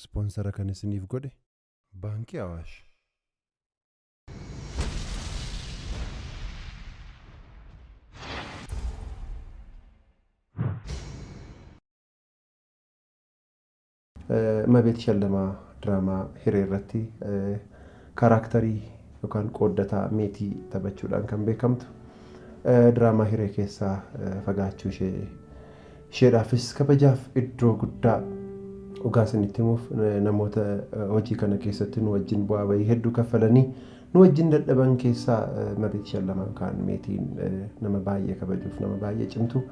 Ispoonsara kan isiniif godhe Baankii Awaash. Mabeet Shallamaa diraamaa Hiree irratti kaaraaktarii yookaan qooddataa meetii taphachuudhaan kan beekamtu diraamaa Hiree keessaa fagaachuu ishee isheedhaafis kabajaaf iddoo guddaa dhugaa isinitti himuuf namoota hojii kana keessatti nu wajjin bu'aa bahii hedduu kaffalanii nu wajjin dadhaban keessaa Mabeet Shallamaan kaan meetiin nama baay'ee kabajuuf nama baay'ee cimtu.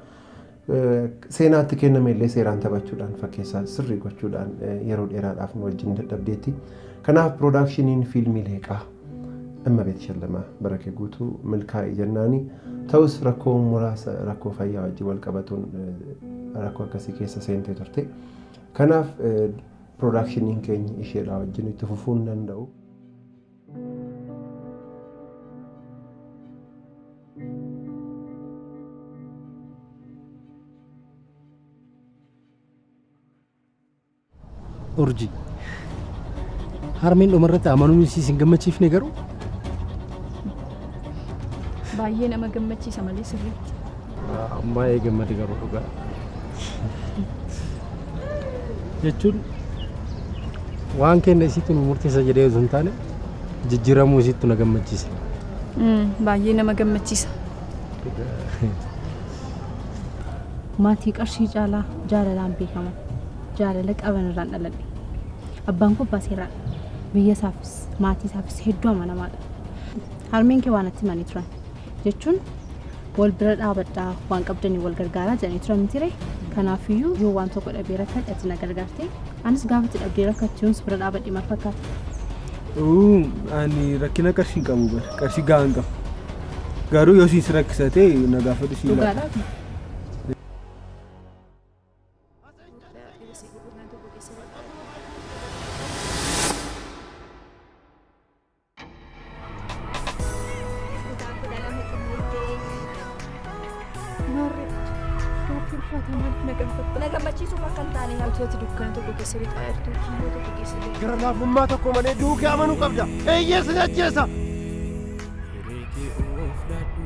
Seenaatti kenname illee seeraan taphachuudhaan fakkeessaa sirrii gochuudhaan yeroo dheeraadhaaf nu wajjin dadhabdeetti. Kanaaf piroodaakshiiniin fiilmii Leeqaa Immabeet Shallamaa bara kee guutuu milkaa'i jennaani. Ta'us rakkoo muraasa rakkoo fayyaa wajjin wal qabatuun rakkoo akkasii keessa seentee turte. Kanaaf piroodaakshiiniin keenya isheedhaa wajjin itti fufuu hin danda'u. Urjii. Harmeen dhumarratti amanuun isii sin gammachiifne garuu. Baay'ee nama gammachiisa malee sirriitti. Baay'ee gammade garuu dhugaa. Jechuun waan kenna isiitu nu murteessa jedhee osoo hin taane jijjiiramuu isiitu na gammachiise. Baay'ee nama gammachiisa. Maatii qarshii caalaa jaalalaan beekaman, jaalala qaban irraan dhaladhe. Abbaan koo abbaa seeraadha. Biyya isaafis maatii isaafis hedduu amanamaadha. Harmeen kee waa natti himanii turan. Jechuun wal bira dhaabadhaa waan qabdaniin wal gargaaraa jedhanii turan mitiree? Kanaafiyyuu yoo waan tokko dhabee rakkadhe ati na gargaarte, anis gaafa ati dhabdee rakkattu yoon si bira dhaabadhe maal fakkaata? Uu, ani rakkina qarshii hin qabu bar. Qarshii gahaa hin qabu. Garuu yoo siin si rakkisa ta'e na gaafadhu siin laata. Dhugaadhaa? Maarree gaaffii ulfaataa maaliif na gaafatta? Na gammachiisuuf akka hin taane Utuu ati dukkaana tokko keessa lixaa jirtu kiiloo tokko keessa lixaa. Gara laafummaa tokko malee du'uu kee amanuu qabda. Eeyyee sin ajjeesa!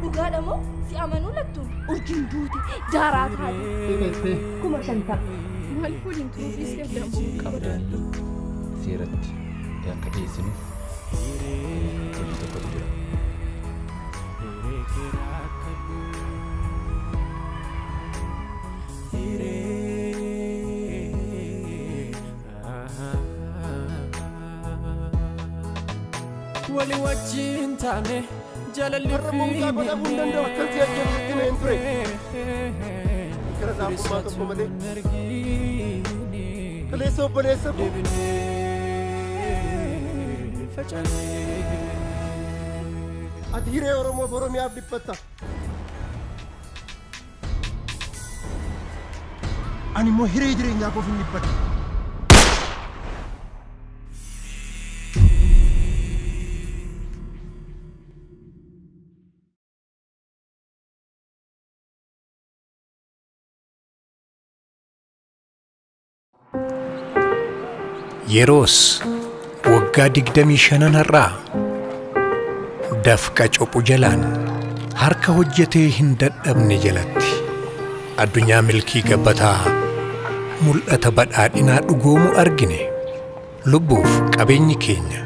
Dhugaadha moo si amanuu lattu urjiin duute daaraa taate. 50,000. Maaliif waliin turuu dhiistee addaan ba'uun qaba? Seeratti akka dhiyeessinuuf hojii tokkotu jira. Wali wajjin taane jaalalli Har'a immoo mucaa koo dhabuu hin danda'u akkan si ajjeesu sitti himeen ture. Gara laafummaa tokko malee. Kaleessa obboleessa koo. Ati hiree Oromoof Oromiyaaf dhiphatta. Ani immoo hiree jireenyaa koof hin dhiphadhu. Yeroos waggaa digdamii shanan har'aa dafqa cophu jalaan harka hojjetee hin dadhabne jalatti addunyaa milkii gabbataa mul'ata badhaadhinaa dhugoomu argine. Lubbuuf qabeenyi keenya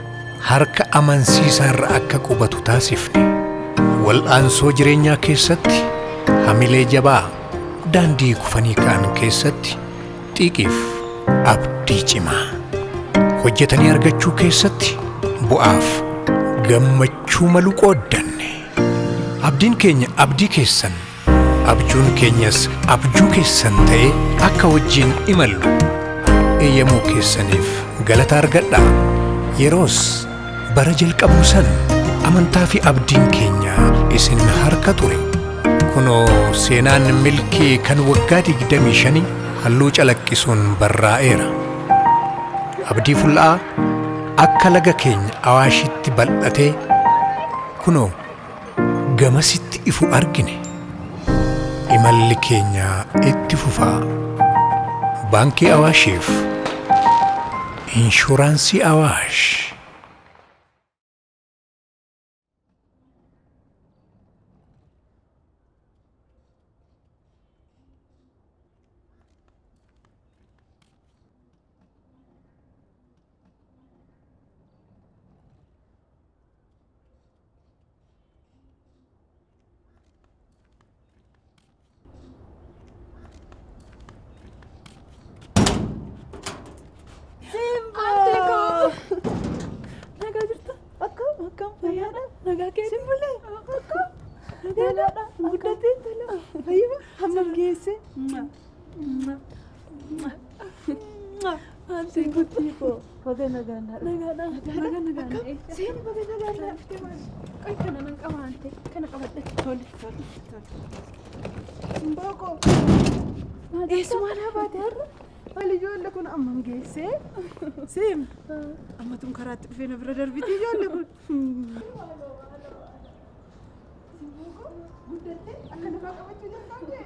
harka amansiisaarra akka qubatu taasifne. Wal'aansoo jireenyaa keessatti hamilee jabaa daandii kufanii ka'an keessatti xiiqiif abdii cimaa. Hojjetanii argachuu keessatti bu'aaf gammachuu malu qooddanne. Abdiin keenya abdii keessan, abjuun keenyas abjuu keessan ta'ee akka wajjin imallu eeyyamuu keessaniif galata argadhaa. Yeroos bara jalqabnu san amantaa fi abdiin keenya isin harka ture. Kunoo seenaan milkii kan waggaa 25 halluu calaqqisuun barraa'eera. Abdii fulla'aa akka laga keenya Awaashitti bal'atee kunoo gamasitti ifu argine. Imalli keenya itti fufaa. Baankii Awaashiif. Inshuraansii Awaash. Nagaa jirta? Akkam akkam fayyaadha? Nagaa keessa? Simbulee akkam nagaadha? Guddatee tola. Fayyuma hammam geesse? Simbuttii koo baga nagaan nagaadha. Baga nagaan Seeni baga nagaan dhufte maal? Qoy kana nan qaba ante kana qabadhe. Tole tole tole. Simboo koo eessumaa naa baate har'a? Maal ijoollee kun ammam geesse? Sim amma tun karaatti dhufee na bira darbiti ijoollee kun. Simboo koo guddattee akka namaa qabachuu jalqabdee?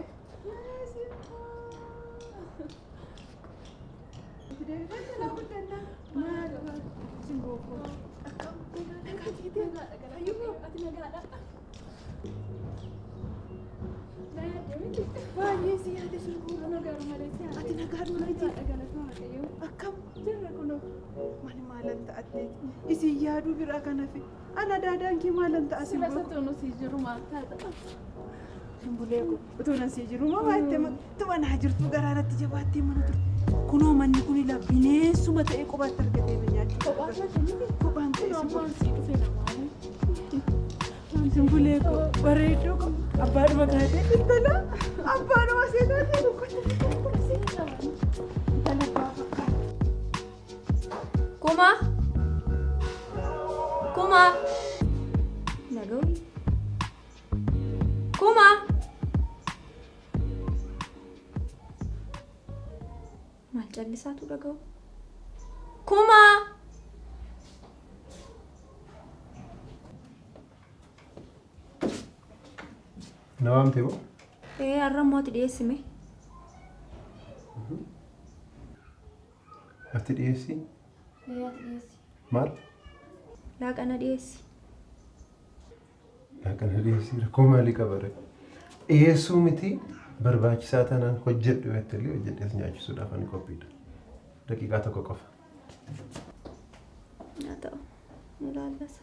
Simboo koo akkam nagaa jiitee? Fayyuma ati nagaadha? Baay'ee si yaade sirbuura. Ati nagaadhuma miti? Akkam jirra kunoo. Mani maalan ta'atte isin yaaduu biraa kan hafe. Ana daadaan kee maalan ta'a Sila simboo. isa tunu si jiru maal taata? Simbulee koo utuu nan sii jiru moo baatte tuma naa jirtuu garaa natti jabaattee mana turte. Kunoo manni kun ilaa bineensuma ta'ee kophaatti argatee na nyaachuu. Kophaan ta'e Kunoo ammoo sii dhufe namaa. Simbulee koo bareedduu koo abbaadhuma taatee intala abbaadhuma see taatee intala abbaa fakkaata. Kuma. Kuma. Naga'u. Kuma. Maal callisaatu dhaga'u? Kuma. Na waamte moo? Ee har'a immoo ati dhiyeessime. Ati dhiyeessi? Ee ati dhiyeessi. Maal? Laaqana dhiyeessi. Laaqana dhiyeessi rakkoo maalii qaba ree? Dhiyeessuu miti barbaachisaa taanaan hojjedhu yoo jette illee hojjedhees nyaachisuudhaaf ani qophiidha. Daqiiqaa tokko qofa. Haa ta'u. Ilaallasa.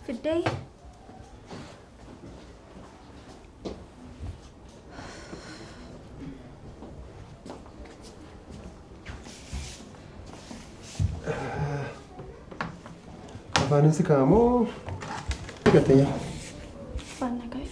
Fiddee. Afaanin si kaamoo gattee Afaan na kaa'i.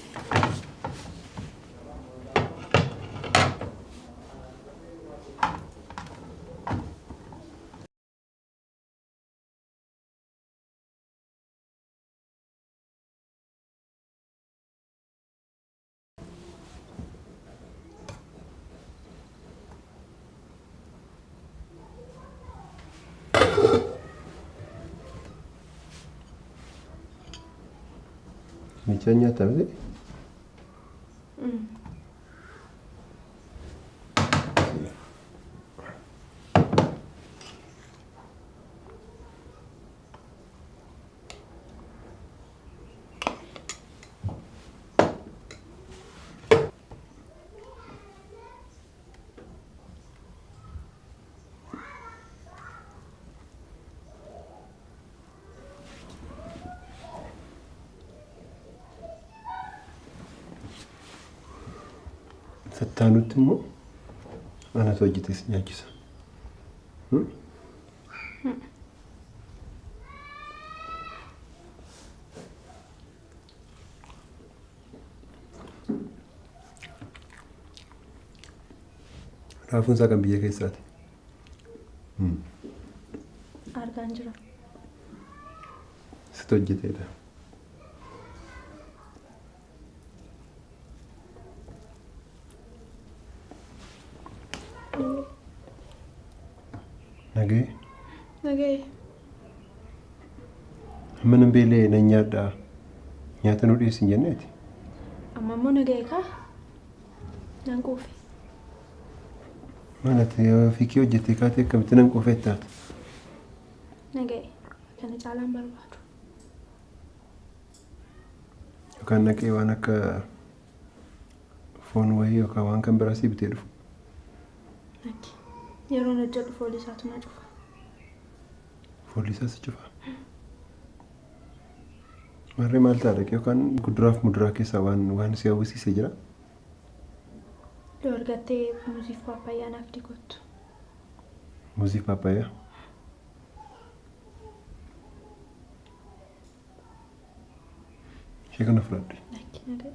Dinnichaan nyaatta miti? Sattaanutti immoo anatu hojjetee si nyaachisa. Raafuun isaa kan biyya keessaati. Argaan jira. Situ hojjeteedha. Nagee. Nagee. Amma nan beela'e nan nyaadha. Nyaata nu dhiyeessi hin jenneeti. Amma immoo naga'e kaa. Nan quufe. Maal ati ofii kee hojjettee kaatee akkamitti nan quufe taata? Naga'e. Kana caalaan barbaadu. Yookaan naqee waan akka foon wayii yookaan waan kan biraa sii bitee dhufu. Lakki. Yeroon hojjedhu foolii isaatu na cufa. Foolli isaa si cufa. Maarree maal ta'a dhaqee yookaan kuduraaf muduraa keessaa waan waan si hawwisiise jira? Yoo argattee muuziif paappaayyaa naaf fidi kottu. Muuzii paappaayyaa. Ishee kana fudhadhu. Lakki na ga'e.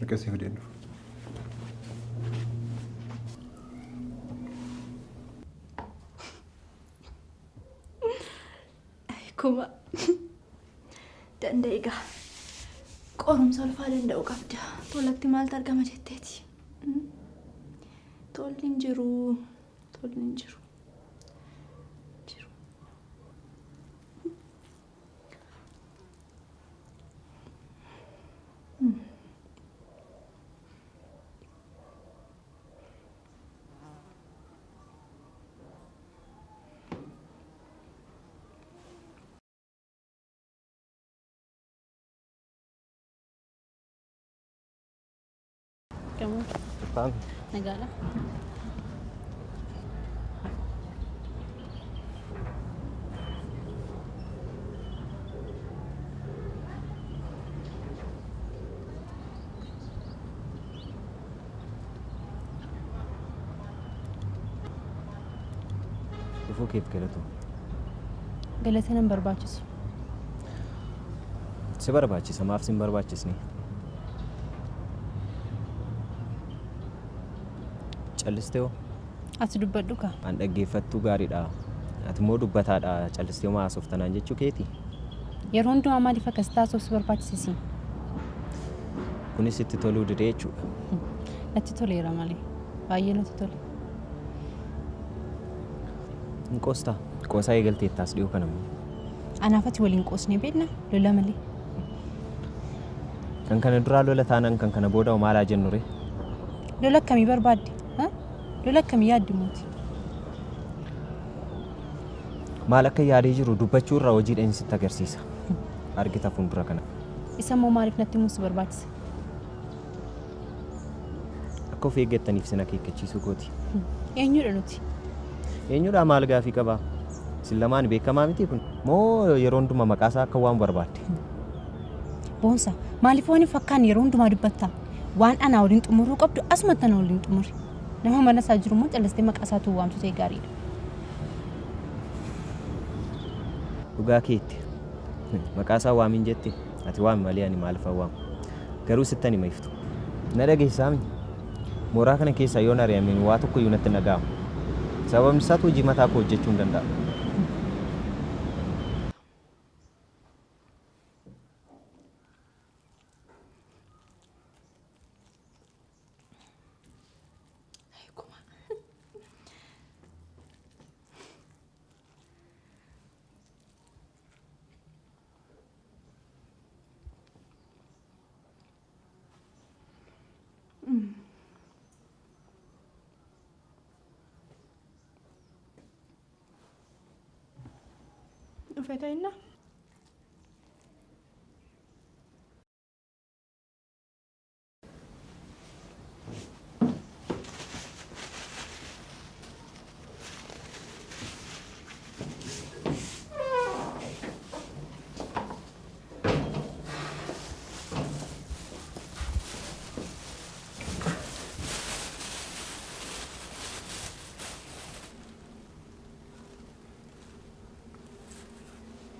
Akkasii fideen dhufa. Kuma danda'e egaa qorumsa ulfaa danda'u qabda. Tolatti maaltu argama jetteeti? Tolli hin jiru. Tolli hin jiru. Jiru. Gamoo. Nagaadha. Dhufuu keef galatoomi. Galata nan barbaachisu. Si barbaachisa maaf sin barbaachisne? Callistee hoo? Ati dubbadhu kaa. An dhaggeeffattuu gaariidha. Ati immoo dubbataadha callistee homaa haasofta naan jechuu keetii? Yeroo hundumaa maaliif akkasitti haasa'uu si barbaachise siin? Kunis sitti toluu dide jechuudha. Natti toleera malee. Baay'ee natti tole. Hin qoostaa? Qoosaa eegalteetta as dhiyoo kana immoo. Anaaf ati waliin qoosnee beekna lola malee. Kan kana duraa lola taanaan kan kana booda hoo maal haa jennu ree? Lola akkamii barbaadde? Ha? Lola akkamii yaaddi mooti? Maal akka yaadee jiru dubbachuu irra hojiidhaan sitti agarsiisa. Argita fuuldura kana. Isa immoo maaliif natti himuun si barbaachise? Akka of eeggattaniif sin akeekkachiisuu kooti. Eenyudha nuti? Eenyudhaa maal gaafii qabaa? Isin lamaan beekamaa mitii kun? Moo yeroo hunduma maqaa isaa akka waamu barbaadde? Boonsa, maaliif waan hin fakkaanne yeroo hundumaa dubbatta? Waan anaa waliin xumuruu qabdu asumatti ana waliin xumuri. Nama mana isaa jiru immoo callistee maqaa isaatuu waamtu ta'e gaariidha. Dhugaa keetti. Maqaa isaa waamin jette? Ati waami malee ani maalifan waama? Garuu sittan hima Iftu. Na dhageessaa mii? Mooraa kana keessaa yoon ari'ame waa tokkoyyuu natti hin dhaga'amu. Sababni isaatu hojii mataa koo hojjechuun danda'a. Dhufee ta'innaa?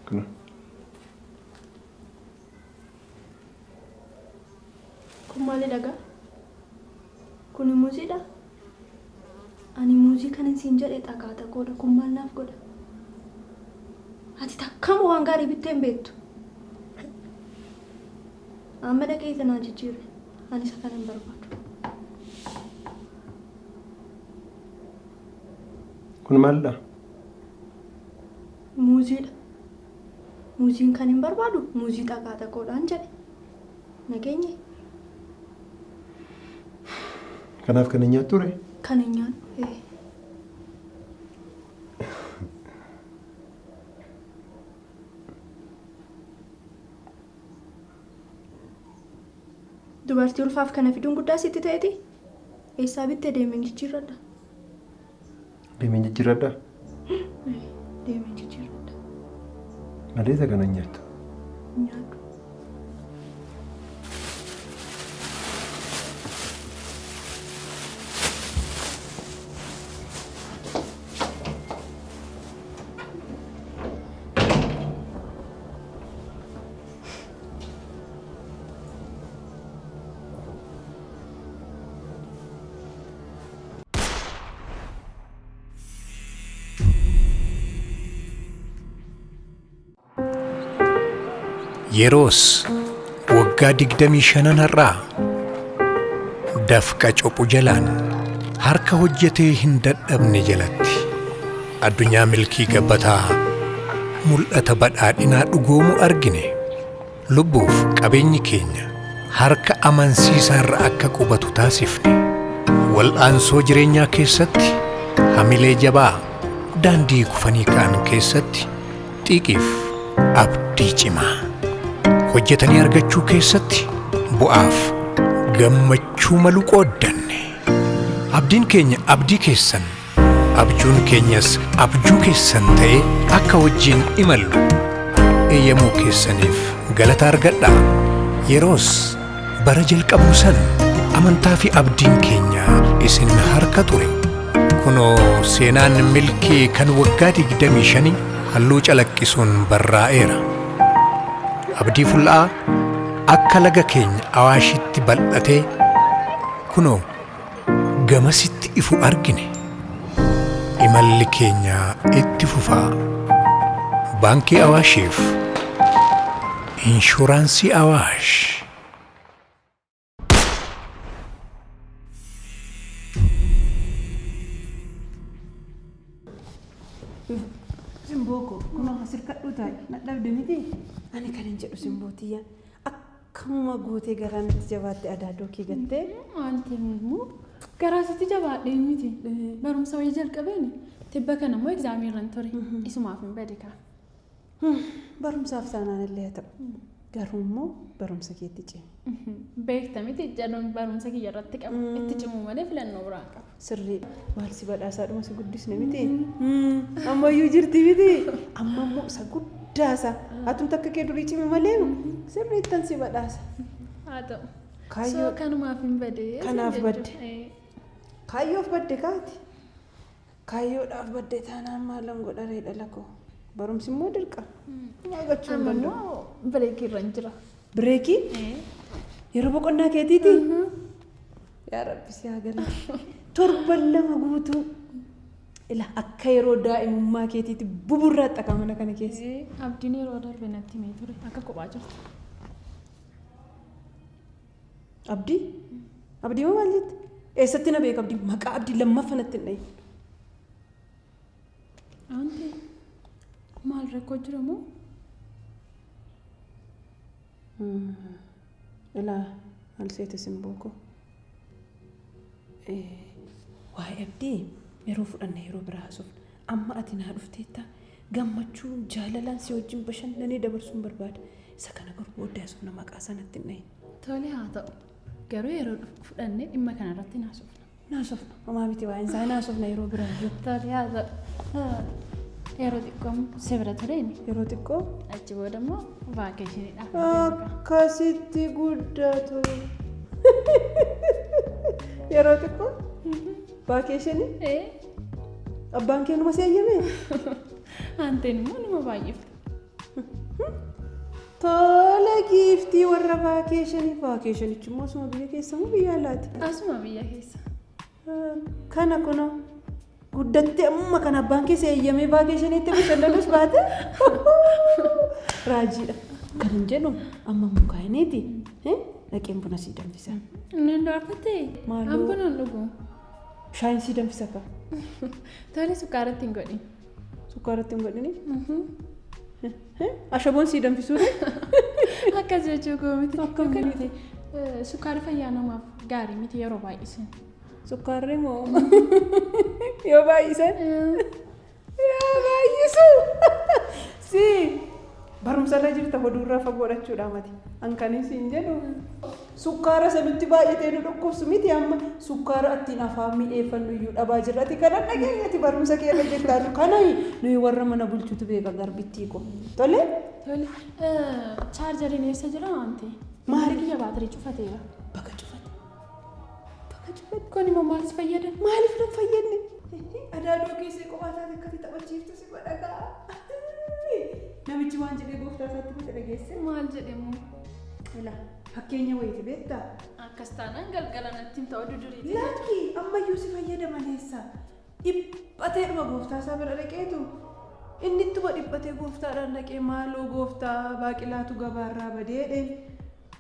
Kunoo. Kun maalidha gaa? Kuni muuziidha? Ani muuzii kanan siin jedhe xagaa xagoodha. Kun maal naaf godha? Ati takkama waan gaarii bittee hin beektu. Amma dhaqee isa naa jijjiirre. Ani isa kana hin barbaadu. Kun maalidha? Muuziidha. Muuziin kan hin barbaadu muuzii xagaa xagoodhaan jedhe. Nageenye? Kanaaf kan hin nyaattu ree? Kan hin nyaadhu. Ee. Dubartii ulfaaf kana fiduun guddaa sitti ta'eeti? Eessaa bitte deemeen jijjiirradha. Deemeen jijjiirradha? Deemeen jijjiirradha. Malee isa kana hin nyaattu. Hin nyaadhu. Yeroos waggaa 25n har'aa dafqa cophu jalaan harka hojjetee hin dadhabne jalatti addunyaa milkii gabbataa mul'ata badhaadhinaa dhugoomu argine. Lubbuuf qabeenyi keenya harka amansiisaarra akka qubatu taasifne. Wal'aansoo jireenyaa keessatti hamilee jabaa daandii kufanii ka'an keessatti xiiqiif abdii cimaa. Hojjetanii argachuu keessatti bu'aaf gammachuu malu qooddanne. Abdiin keenya abdii keessan, abjuun keenyas abjuu keessan ta'ee akka wajjin imallu eeyyamuu keessaniif galata argadhaa. Yeroos bara jalqabnu san amantaa fi abdiin keenya isin harka ture. Kunoo seenaan milkii kan waggaa 25 halluu calaqqisuun barraa'eera. Abdii fulla'aa akka laga keenya Awaashitti bal'atee kunoo gamasitti ifu argine. Imalli keenya itti fufaa. Baankii Awaashiif Inshuraansii Awaash. Simboo koo kunoo as hirkadhuu taa'i na dhabde miti. Ani kanan jedhu simboo tiyya akkamuma gootee garaa natti jabaatte adaadoo kee gattee. Wanti immoo garaa sitti jabaadhee miti. Barumsa wayii jalqabeen tibba kana immoo egzaamii irran ture. Isumaaf hin bade kaa. Barumsaaf taanaan illee haa ta'u. Garuu immoo barumsa keetti cimi. Beekta miti jedhuun barumsa kiyya irratti qabu. Itti cimuu malee filannoo biraa hin qabu. Sirrii. Maal si badhaasaadhuma si guddisne miti. Ammayyuu jirti miti. Amma immoo isa guddaasa. Atumti akka kee durii cimi malee sirriittan si badhaasa. Haa ta'u. Kaayyoo. So kanumaaf hin badee. Kanaaf badde. Kaayyoof badde kaati. Kaayyoodhaaf badde taanaan maalan godharee dhala koo. Barumsi immoo dirqama. Homaa gochuu hin Amma danda'u. immoo bireekii irra hin jira. Bireekii? Yeroo boqonnaa keetiiti? Yaa Rabbi si haa galatu. Torban lama guutuu. Ila akka yeroo daa'imummaa keetiitti buburraaxxa kaa mana kana keessa. Abdiin yeroo darbe natti himee ture akka kophaa jirtu. Abdii? Abdii moo maal jette? Eessatti na beeka Abdii? Maqaa Abdii lammaffa natti hin dhahin. Aunty maal rakkoo jira moo? Ilaa maal seete simboo koo. Waa'ee Abdii yeroo fudhanne yeroo biraa haasofna. Amma ati naa dhufteetta gammachuun jaalalaan si wajjin bashannanee dabarsuun barbaada. Isa kana garuu booddee haasofna maqaa isaa natti hin dhahin. Tole haa ta'u. Garuu yeroo fudhannee dhimma kana irratti hin haasofna. Hin haasofna. Homaa miti waa'een isaa hin haasofna yeroo biraa iyyuu. Tole haa ta'u. Yeroo xiqqoo si bira tureeni. Yeroo xiqqoo? Achi booda immoo vaakeeshiniidhaaf. Akkasitti guddatu. Yeroo xiqqoo? Vaakeeshinii? Abbaan kee numa si eeyyamee? Aanteen immoo numa baay'ifte. Tole giiftii warra vaakeeshinii. Vaakeeshinichi immoo asuma biyya keessa moo biyya alaati? Asuma biyya keessa. Kana kunoo guddattee amma kan abbaan keessa eeyyamee vaakeeshiniitti bashannanus baate raajiidha. Kan hin jedhu amma mukaa'iniiti. Dhaqeen buna sii danfisa. Inni gaafatte? Maaloo? An buna hin dhugu. Shaayiin sii danfisa ka. Tole sukkaaratti hin godhin. Sukkaaratti hin godhini? Ashaboon sii danfisuu? Akkas jechuu koo miti. Akkam miti? Sukkaarri fayyaa namaaf gaarii miti yeroo baay'isan. Sukkaarri moo? Yoo baay'isan? Yaa baay'isu! Si barumsarra jirta oduurraa fagoodhachuudha mati. An kan isin jedhu sukkaara isa nutti baay'atee nu dhukkubsu miti amma sukkaara ittiin afaan mi'eeffannu iyyuu dhabaa jirra. Ati kana dhageenya ati barumsa kee irra jirta kana nuyi warra mana bulchutu beeka garbittii ko. Tole? Tole. Chaarjariin eessa jira waanti? Maali? Kiyya baatirii cufateera. Bakka cufate. Bakka cufate. Kun immoo maal si fayyada? Maaliif na fayyadne? Adaadoo keessee kophaa taate akkati taphachiiftu si godha gaa. Namichi waan jedhee gooftaa isaatti miti dhageesse. Maal jedhe moo? Ila fakkeenya wayiiti beektaa? Akkas taanaan galgala natti himta oduu duriiti. Lakki ammayyuu si fayyada maleessa. Dhiphateedhuma gooftaa isaa bira dhaqeetu. Inni ittuma dhiphatee gooftaadhaan dhaqee maaloo gooftaa baaqilaatu gabaarraa badeedhe.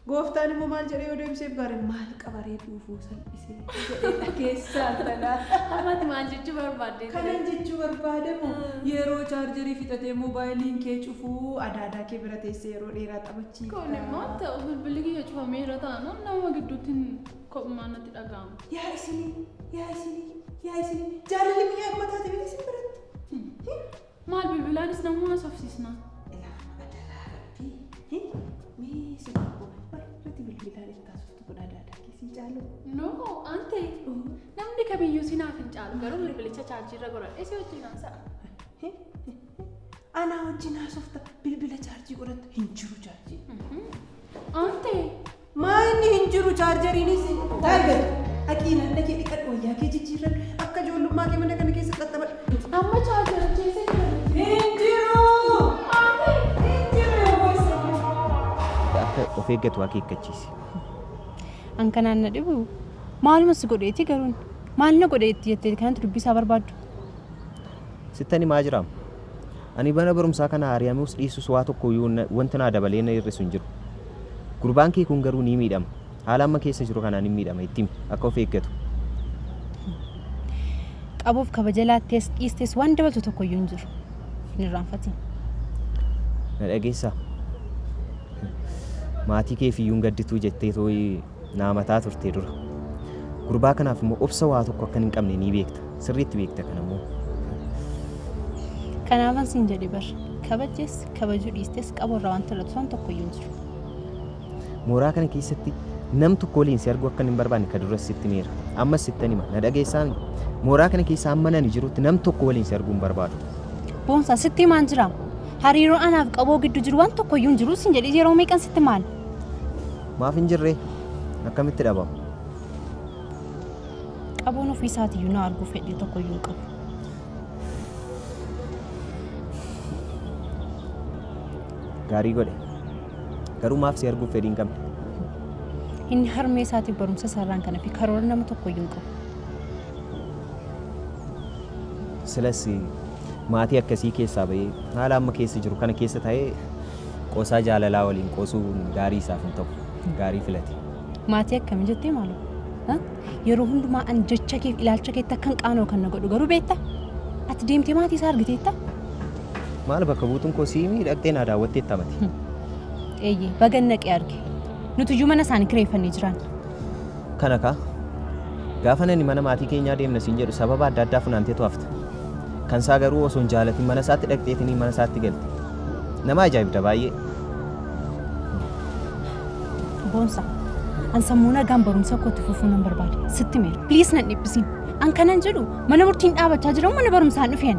Gooftaan immoo maal jedhee yoo deebiseef gaarii maal qabaree dhuufuu salphisee jedhee dhageessaa tanaa. Ammatti maal jechuu barbaadde? Kanan jechuu barbaadamu yeroo chaarjarii fixatee moobaayiliin kee cufuu adaadaa kee bira teessee yeroo dheeraa taphachiifta. Kun immoo ta'u bilbilli kiyya cufameera taanaan nama gidduutti kophumaan natti dhaga'ama. Yaa isinii, yaa isinii, yaa isinii jaalalli mi'aa mataati miti isin biratti. Maal bilbilaanis nama haasofsiisna. Mee si tokko warratti bilbilaan itti haasoftu kun adaadaa kee sii caalu. No, ante namni kamiyyuu sinaaf hin caalu garuu bilbilicha chaarjiirra godhadhee si wajjin haasa'a. Anaa wajjin haasofta bilbila chaarjii godhatta hin jiru chaarjii. Ante Maa inni hin jiru chaarjariinis taayigar dhaqii nan dhaqee dhiqadhu wayyaa kee jijjiirradhu akka ijoollummaa kee mana kana keessa xaxxabadhu. Amma chaarjara keessa jira. Hin jiru! Hin jiru yoo boossu. Akka of eeggatu akeekkachiisi. An kanaan na dhibu maaluma si godheeti garuun maal na godheetti jettee kanatti dubbisaa barbaaddu. Sittan himaa jiraam. Ani mana barumsaa kana ari'amus dhiisus waa tokko iyyuu wanti naa dabalee na hir'isu hin jiru. Gurbaan kee kun garuu ni miidhama. Haala amma keessa jiru kanaan hin miidhama itti himi akka of eeggatu. Qabuuf kabaja laattees dhiistees waan dabaltu tokko iyyuu hin jiru. Hin irraanfatin. Na dhageessaa? Maatii keef iyyuu hin gaddituu jettee tooyi naa mataa turte dura. Gurbaa kanaaf immoo obsa waa tokko akkan hin qabne ni beekta. Sirriitti beekta kana immoo. Kanaafan siin jedhe bar kabajjes kabajuu dhiistes qabu irraa wanti irratti waan tokko iyyuu hin jiru. Mooraa kana keessatti nam tokko waliin si arguu akkan hin barbaanne ka duras sitti himeera. Ammas sittan hima. Na dhageessaa? Mooraa kana keessa hamma ani jirutti nam tokko waliin si arguu hin barbaadu. Boonsaa sitti himaan jira. Hariiroon anaaf qaboo gidduu jiru waan tokko iyyuu hin jiru siin jedhe yeroo meeqan sitti maal? Maaf hin jirree? Akkamitti dhabama? Qaboon ofii isaatiiyyuu na arguu fedhii tokko iyyuu hin qabu. Gaarii godhe. Garuu maaf si arguuf fedhii hin qabne? Inni harmee isaatiif barumsa isaarraan kana fi karoora nama tokko iyyuu hin qabu. Silas maatii akkasii keessaa bahee haala amma keessa jiru kana keessa taa'ee qoosaa jaalalaa waliin qoosuun gaarii isaaf hin ta'u. Gaarii filate. Maatii akkamii jettee maaloo? Yeroo hundumaa an jecha keef ilaalcha keetti akkan qaanoo kan na godhu garuu beektaa? Ati deemtee maatii isaa argiteetta? Maal bakka buutuun koo siimii dhaqxee naa daawwatteetta mati. Eeyyee bagan naqee arge. Nuti iyyuu mana isaanii kireeffannee jiraan. Kana kaa gaafa nani mana maatii keenyaa deemna siin jedhu sababa adda addaa funaanteetu hafta. Kan isaa garuu osoo hin jaalatin mana isaatti dhaqxeetinii mana isaatti galte. Nama ajaa'ibda baay'ee. Boonsa, an sammuu nagaan barumsa kootti fufuu nan barbaada. Sitti meera. Please nan dhiphisin. An kanan jedhu mana murtiin dhaabachaa jira mana barumsaan dhufeen.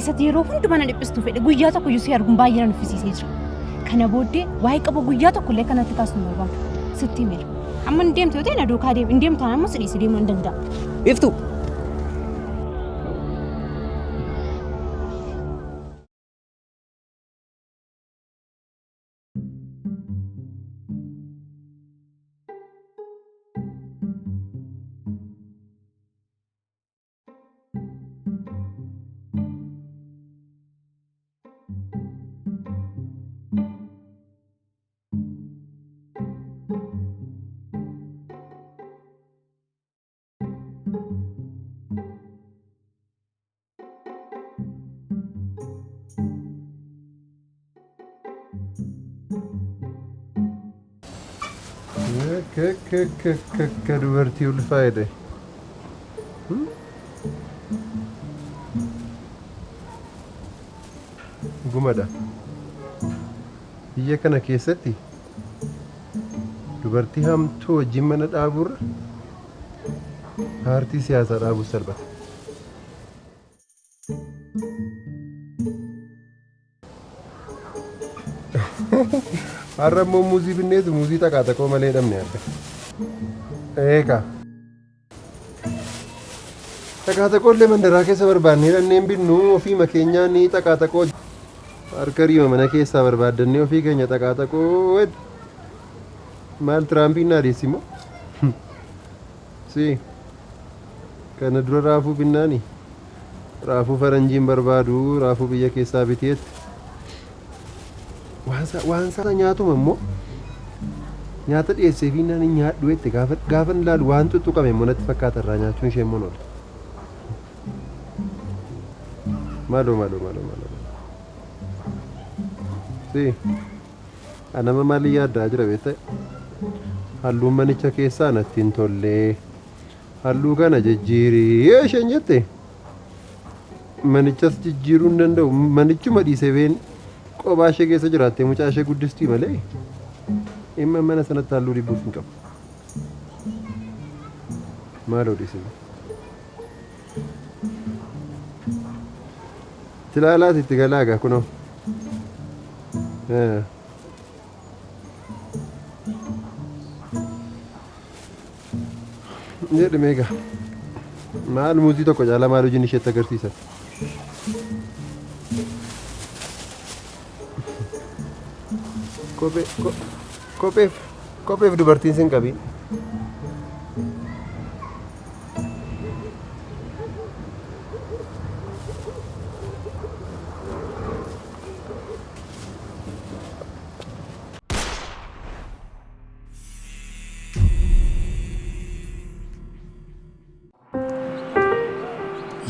Isatti yeroo hundumaa na dhiphistuu fedhe guyyaa tokko iyyuu si arguun baay'ee na nuffisiisee jira. Kana booddee waa'ee qabu guyyaa tokko illee kanatti kaasuu hin barbaadu. Sitti meera. Amma hin deemtu yoo ta'e na duukaa deemi. Hin deemtu taanaan immoo si dhiisee deemuu hin danda'a. Iftu! Akka dubartii ulfaa'edha. Gumadha. Biyya kana keessatti dubartii hamtuu wajjin mana dhaabuurra paartii siyaasaa dhaabuu salphata. Har'a immoo muuzii binneetu muuzii xaqaa xaqoo malee dhabne adda. Eegaa. Xaqaa xaqoo illee mandaraa keessa barbaannee dhannee hin binnu ofii makeenyaa ni xaqaa xaqoo harka riima mana keessaa barbaaddannee ofii keenya xaqaa xaqoo maal Tiraampiin naa deessi immoo. Si kana dura raafuu binnaani raafuu faranjiin barbaadu raafuu biyya keessaa biteetti. Waan isaa nyaatuma immoo nyaata dhiyeessee fi naan hin nyaadhu jette gaafa gaafa ilaalu waan tuttuqame immoo natti fakkaata irraa nyaachuun ishee immoo oola. Maaloo maaloo maaloo maaloo. Si anama maalii yaaddaa jira beektaa? Halluun manicha keessaa natti hin tollee. Halluu kana jijjiirii isheen jette. Manichas jijjiiruu hin danda'u. Manichuma dhiisee been qophaa ishee keessa jiraattee mucaa ishee guddistii malee dhimma mana sanatti halluu dibuuf hin qabu. Maaloo dhiisime. Tilaalaati itti galaa egaa kunoo. Jedhi meeqa? Maal muuzii tokko caalaa maal hojiin isheetti agarsiisan? Kophee kopheef kopheef dubartiin sin qabiin.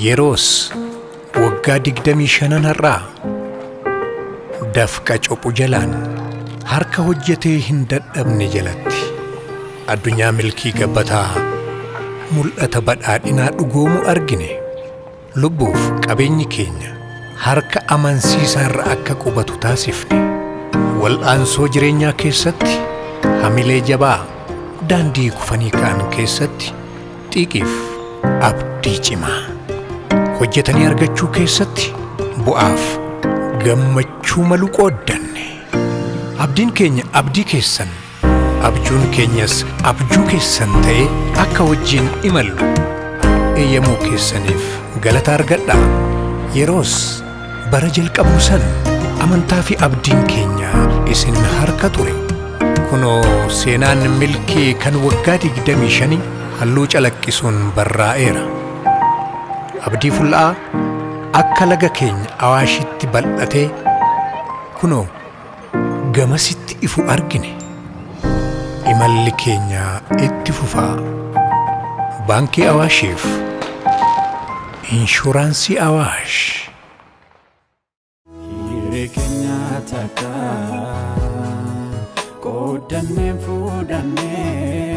Yeroos waggaa digdamii shanan har'aa dafqa cophu jalaan harka hojjetee hin dadhabne jalatti addunyaa milkii gabbataa mul'ata badhaadhinaa dhugoomu argine. Lubbuuf qabeenyi keenya harka amansiisaarra akka qubatu taasifne. Wal'aansoo jireenyaa keessatti hamilee jabaa daandii kufanii ka'an keessatti xiiqiif abdii cimaa. Hojjetanii argachuu keessatti bu'aaf gammachuu malu qooddanne. Abdiin keenya abdii keessan, abjuun keenyas abjuu keessan ta'ee akka wajjin imallu eeyyamuu keessaniif galata argadhaa. Yeroos bara jalqabnu san amantaa fi abdiin keenya isin harka ture. Kunoo seenaan milkii kan waggaa 25 halluu calaqqisuun barraa'eera. Abdii fulla'aa akka laga keenya Awaashitti bal'atee kunoo gamasitti ifu argine. Imalli keenya itti fufaa. Baankii Awaashiif Inshuraansii Awaash. Hiree keenya takka qooddannee fuudhannee.